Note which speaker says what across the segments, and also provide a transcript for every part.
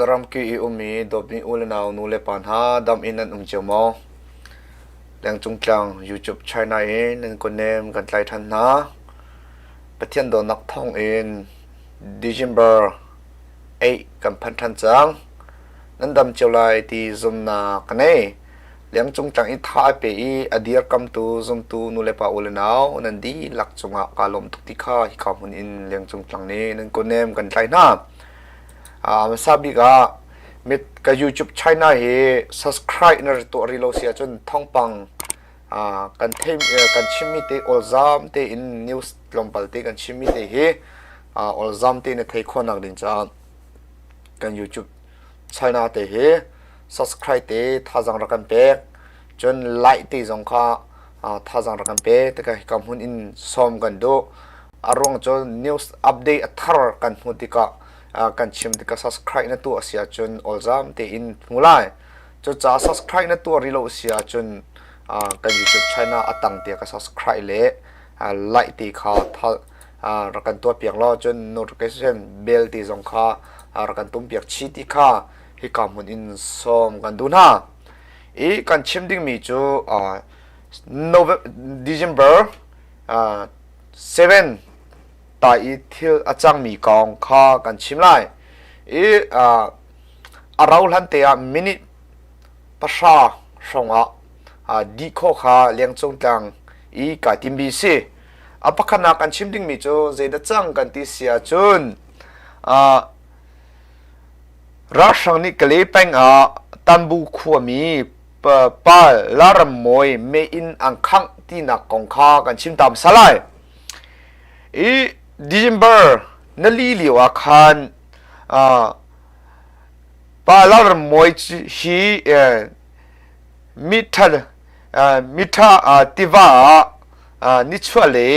Speaker 1: Khuazaram ki i ummi dawtmi u le nau nu le pa hna dam in nan um cio maw? Lengcung tlang YouTube China in nan kutnem kan tlai ṭhan hna. Pathian dawtnak thawng in December 8 kan phan ṭhan cang. Nan dam cio lai ti zumnak ka nei. Lengcung tlang i tha a pe i a dirkamtu zumtu nulepa u le nau nan dihlak cungah kaa lawm tuk ti kha hika hmun in lengcung tlang nih nan kutnem kan tlai hna. Hmasa bik ah mit ka YouTube China hi subscribe na tuah rih lo si ahcun thawngpang kan thei kan chimmi te awlzam tein news tlawmpal te kan chimmi te hi awlzam tein na thei khawhnak ding caah kan YouTube China te hi subscribe te thazang rak kan pek cun like te zong kha thazang rak kan pe tikah hika hmun in sawm kan duh a ruang cu news update a thar kan hmuh tikah kan chim tikah subscribe na tuah si ahcun awlzam tein hmu lai cucaah subscribe na tuah rih lo si ahcun kan YouTube channel a tang te ka subscribe le like te kha rak kan tuah piak law cun notification bell te zong kha rak kan tum piak chi ti kha hika hmun in sawm kan duh hna i kan chim dingmi cu December 7 ta i thil a cangmi kong kha kan chim lai i a rau hlan te ah minute 10 hrawng ah dih khawh kha lengcung tlang i kai timmi si. A pakhatnak kan chim dingmi cu zeidah cang kan ti si ahcun ralhrang nih Kalay peng ah Tanbu khuami pa Larammawi mei-inn an khangh tinak kong kha kan chim ta hmasa lai. I December nali lio ah khan pa Lalrammawi hi mitha mitha tiva ah nichuah le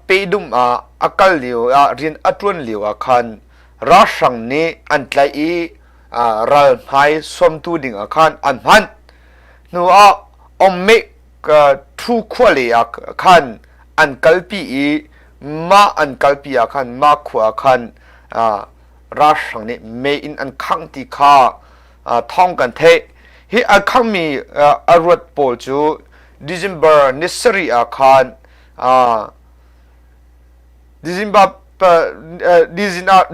Speaker 1: pehdum ah a kal lio ah rian a ṭuan lio ah khan ralhrang nih an tlaih i ral hmai suamtu ding ah khan an hman. Hnu ah Ommeh Thu khua lei ah khan an kalpi i mah an kalpi ah khan mah khua ah khan ralhrang nih mei in an khangh ti kha thawng kan theih. Hi a khangmi a ruat pawl cu December ni sarih ah khan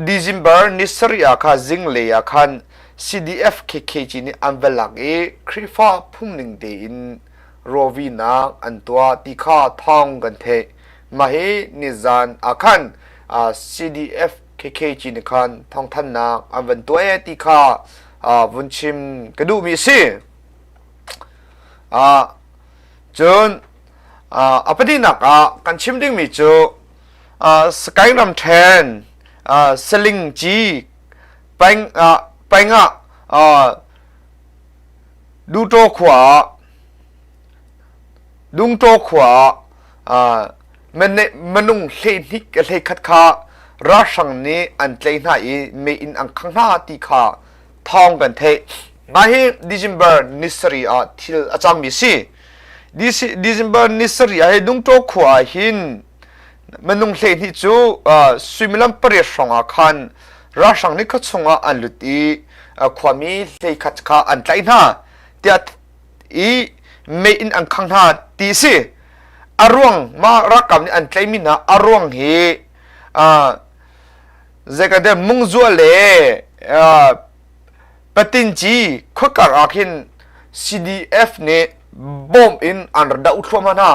Speaker 1: December ni sarih ah kha zinglei ah khan CDF KKG nih an va lak i Khrihfa phungning tein rawvinak an tuah ti kha thawng kan theih. Mah hi nizan ah khan CDF KKG nih khan thawngthanhnak an van tuah ti kha vun chim ka duhmi a si. Cun a pahnihnak ah kan chim dingmi cu Sagaing ramṭhen Saling ci peng peng ah Duṭaw khua ah Dungṭaw khua ah minung hleihnih hleikhat kha ralhrang nih an tlaih hna i mei in an khangh hna ti kha thawng kan theih. Mah hi December ni sarih ah thil a cangmi a si. December ni sarih ah hi Dungṭaw khua ah hin minung 12 cu suimilam 8 hrawng ah khan ralhrang nih khuachung ah an lut i khuami 11 kha an tlaih hna tiah i mei in an khang hna ti a si. A ruang mah ralkap nih an tlaihmi hna a ruang hi zeikah mungzua le Patinci khuakar ah khin CDF nih bomb in an ra doh thluahmah hna.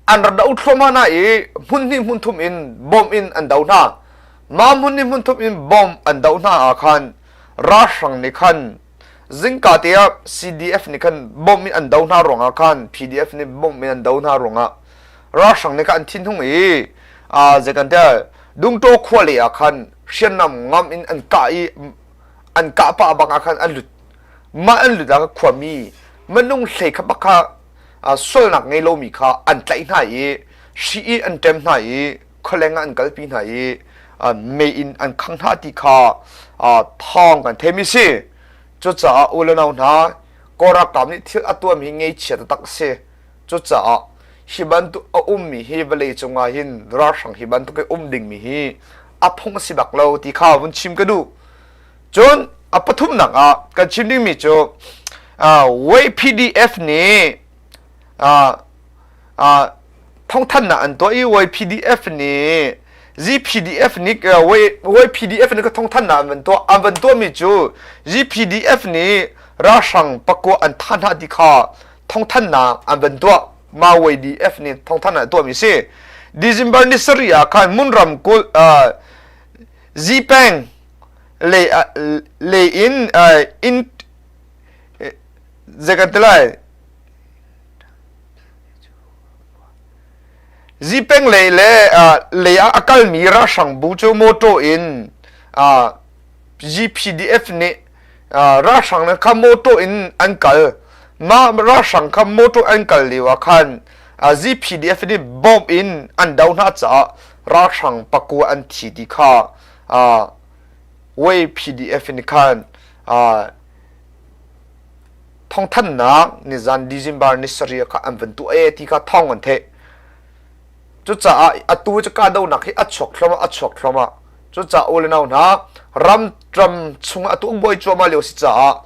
Speaker 1: An ra doh thluahmah hna i hmun hnih hmun thum in bomb in an doh hna. Mah hmun hnih hmun thum in bomb an doh hna ah khan ralhrang nih khan zingka te ah CDF nih khan bomb in an doh hna ruangah khan PDF nih bomb in an doh hna ruangah ralhrang nih khan an thinhung i zei kan tiah Dungtaw khua lei ah khan hriamnam ngam in an kah i an kah pah bang ah khan an lut mah an lut ah khuami minung hlei kha bak kha sualnak ngei lomi kha an tlaih hna i hri i an ṭem hna i khualeng ah an kalpi hna i mei in an khang hna ti kha thawng kan theimi si cucaah u le nau hna Kawl ralkap nih thil a tuahmi hi ngeichia taktak a si Cucaah hi bantuk a ummi hi vawlei cungah hin ralhrang hi bantuk i um dingmi hi a phung a si bak lo ti kha vun chim ka duh. Cun a pathumnak ah kan chim dingmi cu YPDF nih thawngthanhnak an tuah i YPDF nih GPDF nih YPDF nih ka thawngthanhnak an van tuah an van tuahmi cu GPDF nih ralhrang pakua an thah hna ti kha thawngthanhnak an van tuah ma YDF nih thawngthanhnak an tuahmi si December ni sarih ah khan Munram kul Zipeng le le in in zei kan ti lai Zipeng lei le lei ah a kalmi ralhrang bu cu motor in GPDF nih ralhrang kha motor in an kal. Mah ralhrang kha motor an kal lio ah khan GPDF nih bomb in an do hna caah ralhrang pakua an thi ti kha YPDF nih khan thawngthanhnak nizan December ni sarih kha an van tuah e ti kha thawng an theih. Cucaah atu cu kahdohnak hi a chuak thluahmah a chuak thluahmah. Cucaah u le nau hna ram ram chungah atu buai cuahmah lio si caah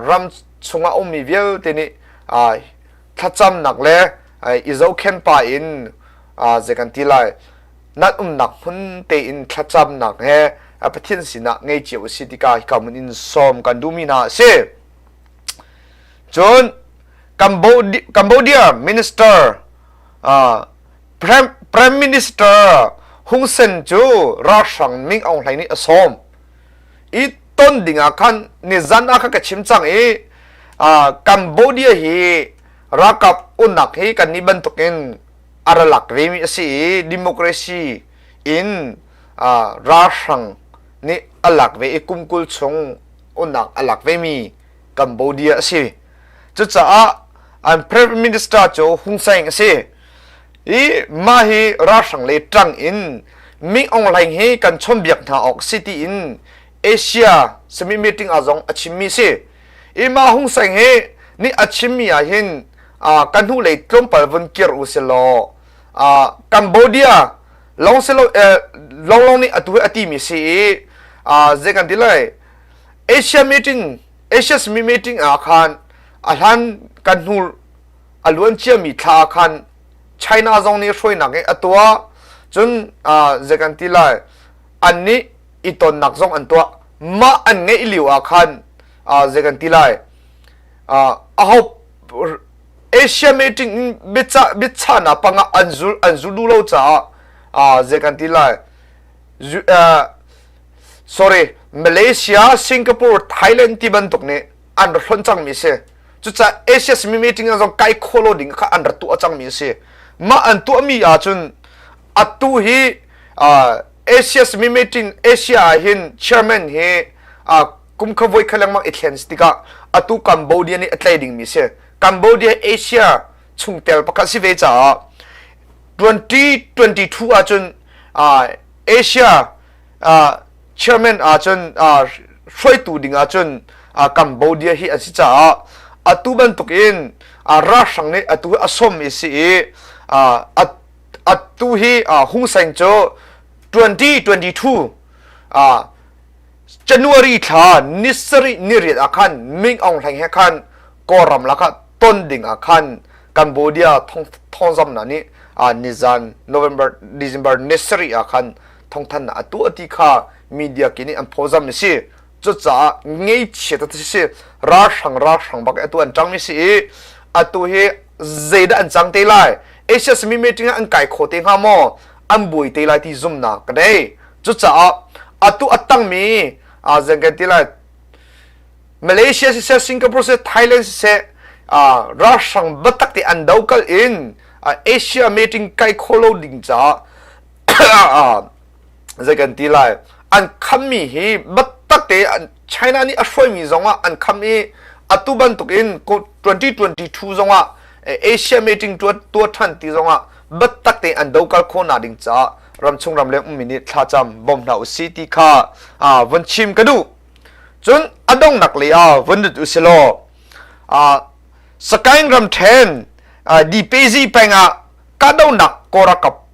Speaker 1: ram chungah ummi vialte nih thlacamnak le i zohkhen pa in zei kan ti lai nan umnak hmun tein thlacamnak he Pathian sinah ngei cio a si tikah hika hmun in sawm kan duhmi hna a si. Cun Cambodia Minister Prime Minister Hun Sen cu ralhrang Ming Aung Hlaing nih a sawm. I ton ding ah khan nizan ah khan ka chim cang i Cambodia hi ralkap unnak hi kannih bantukin a ra lak vemi a si i democracy in ralhrang nih a lak ve i kum 20 chung unnak a lak vemi Cambodia a si. Cucaah an Prime Minister cu Hun Sen a si. I mah hi ralhrang le ṭang in Ming Aung Hlaing hi kan chawnhbiak hna awk si tiin Asia summit meeting ah zong a chimmi si. I mah Hun Sen hi nih a chimmi ah hin kan hnulei tlawmpal vun kir u si law Cambodia long si lo long long nih atu hi a timi si i zei kan ti lai Asia meeting Asia summit meeting ah khan a hlan kan hnu a luan ciami thla ah khan China zong nih hruainak i a tuah cun zei kan ti lai an nih i tonnak zong an tuah mah an ngeih lio ah khan zei kan ti lai aho Asia meeting in biachah biachahnak pangah an zul an zul duh lo caah zei kan ti lai sorry Malaysia Singapore Thailand ti bantuk nih an ra hlonh cangmi si cucaah Asia Summit meeting ah zong kai khawh lo ding kha an ra tuah cangmi a si mah an tuahmi ahcun atu hi Asia Summit meeting Asia ah hin chairman hi kum kha voi kha lengmang i thlen tikah atu Cambodia nih a tlai dingmi si Cambodia Asia chungtel pakhat si ve caah 2022 ahcun Asia chairman ahcun hruaitu ding ahcun Cambodia hi an si caah atu bantuk in ralhrang nih atu a sawm i si i atu hi Hung Seng cu 2022 January thla ni sarih ni riat ah khan Ming Aung Hlaing he khan Kawlram lakah ton ding ah khan Cambodia thawngzamnak nih nizan November December ni sarih ah khan thawngthannak a tuah ti kha media ki nih an phawzam a si. Cucaah ngeichia tak si ralhrang ralhrang bak atu an ṭang mi si i atu hi zeidah an cang te lai Asia Summit meeting ah an kai kho te hnga maw an buai te lai ti zumnak ka nei cucaah atu a tangmi zeng kan ti lai Malaysia siseh Singapore siseh Thailand siseh ralhrang biatak te an do kal in Asia meeting kai kho lo ding caah zei kan ti lai an khammi hi biatak te China nih a hruaimi zongah an kham i atu bantuk in 2022 zongah Asia meeting tuah ṭhan ti zongah biatak te an dokal khawh nak ding caah ramchung ramleng ummi nih thlacam bawm hna usih ti kha vun chim ka duh. Cun a donghnak lei ah vun lut usih law Sagaing ramṭhen DPZ peng ah kahdohnak kawlralkap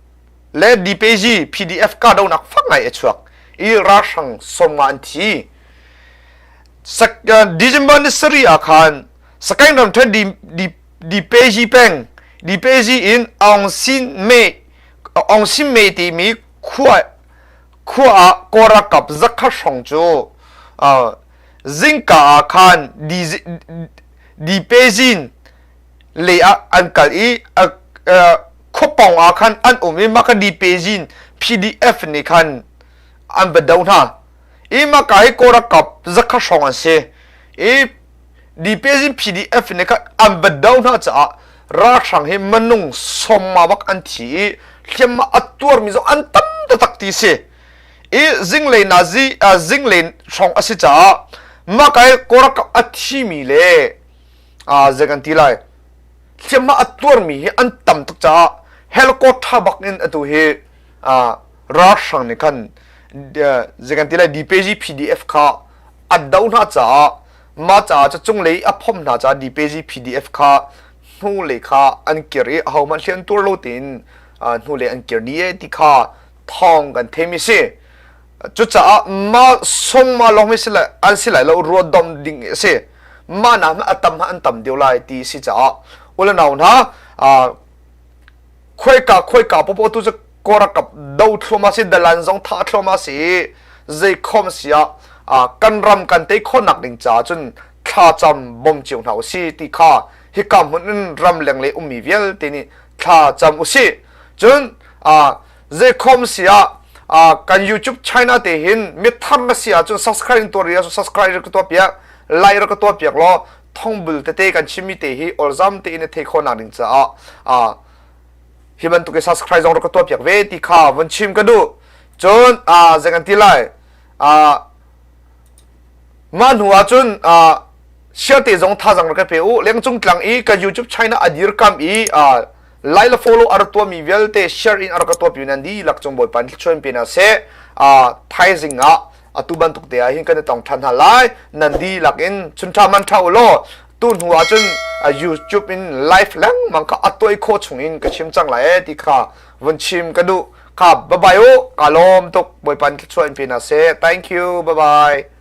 Speaker 1: le DPZ PDF kahdohnak fak ngai a chuak i ralhrang 50 an thi. December ni sarih ah khan Sakaing ramṭhen Dipeji peng Dipeji in Aung Sin Me Aung Sin Me timi khua khua ah Kawl ralkap zakhat hrawng cu zingka ah khan Dipejin lei ah an kal i khuapawng ah khan an um i mah kha Dipejin PDF nih khan an va doh hna. I mah ka hi Kawl ralkap zakhat hrawng an si. I DPS in PDF nih khan an va doh hna caah ralhrang hi minung sawmma bak an thi i hliamhma a tuarmi zong an tam taktak ti si. I zinglei nazi zinglei hrawng a si caah mah ka hi Kawl ralkap a thimi le zei kan ti lai hliamhma a tuarmi hi an tam tuk caah helicopter bak in atu hi ralhrang nih khan zei kan ti lai DPG PDF kha an doh hna caah mah caah cu cunglei a phomh hna caah DPG PDF kha hnulei kha an kir i ahohmanh hliam tuar lo tein hnulei an kir dih e ti kha thawng kan theimi si. Cucaah mah song ma lawng hi si lai an si lai lo ruahdom ding a si. Mah nak a tam an tam deuh lai ti si caah ule nau hna khuaika khuaika popo tu cu kawrakap do thluahmah si dalan zong thah thluahmah si zei khom si ah kan ram kan tei khawhnak ding caah cun thlacam bom cio hna usih ti kha hika hmun in ram leng le ummi vialte nih thlacam usih cun zei khom si ah kan YouTube China te hin mithar na si ahcun subscribe in tuah rih ahcun subscribe ka tuah piak like ka tuah piak law thongbul tete kan chimmi te hi olzam tein na thei khawhnak ding caah hi bantuk i subscribe zong rak ka tuah piak ve ti kha von chim ka duh cun zei kan ti lai mah hnu ah cun share te zong thazang rak ka pe u lengcung tlang i ka YouTube China a dirkam i lai le follow a rak tuahmi vialte share in a rak ka tuahpi nan dihlak cung Bawipa nih thluachuah in pe hna seh thaizing ah atu bantuk te ah hin kan i tong ṭhan hna lai nan dihlak in chun ṭha man ṭha u law tu hnu ah cun YouTube in live lengmang kha a tuai khawh chung in ka chim cang lai e ti kha vun chim ka duh kha bye bye u ka lawm tuk Bawipa nih thluachuah in pe hna seh thank you bye bye.